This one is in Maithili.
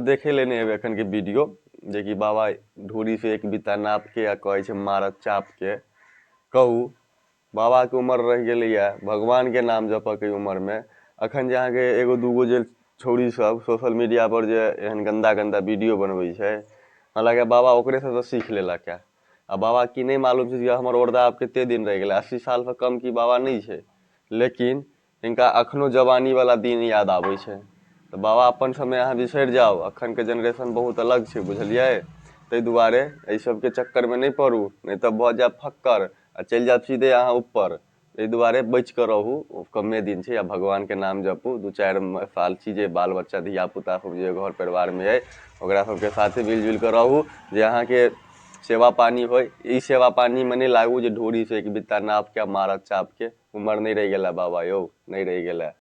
देखे लेने हेबै एखनके वीडियो, जेकि बाबा ढोरीसँ एक बित्ता नापके आ कहै छै मारत चापके। कहू, बाबाके उमर रहि गेलैए भगवानके नाम जपऽके उमरमे। अखन जे अहाँके एगो दूगो जे छौड़ी सब सोशल मीडियापर जे एहन गन्दा गन्दा वीडियो बनबै छै, हमरा लागैए बाबा ओकरे सबसँ सीख लेलक हँ। आ बाबा की नहि मालूम छै जे हमर औरदा आब कते दिन रहि गेलै। 80 सालसँ कम की बाबा नहि छै, लेकिन हिनका अखनो जवानीवला दिन याद आबै छै। तऽ बाबा, अपन समय अहाँ बिसरि जाउ। अखनके जेनरेशन बहुत अलग छै, बुझलियै? ताहि दुआरे एहि सबके चक्करमे नहि पड़ू, नहि तऽ भऽ जायब फक्कर आ चलि जायब सीधे अहाँ ऊपर। एहि दुआरे बचि कऽ रहू, कमे दिन छै, आ भगवानके नाम जपू। 2-4 साल छी जे बाल बच्चा धियापुता सब जे घर परिवारमे अइ, ओकरा सबके साथे मिल जुलि कऽ रहू, जे अहाँके सेवा पानी होइ। ई सेवा पानीमे नहि लागू जे ढोरीसँ एक बित्ता नापके मारत चापके। उमर नहि रहि गेलै बाबा यौ, नहि रहि गेलै।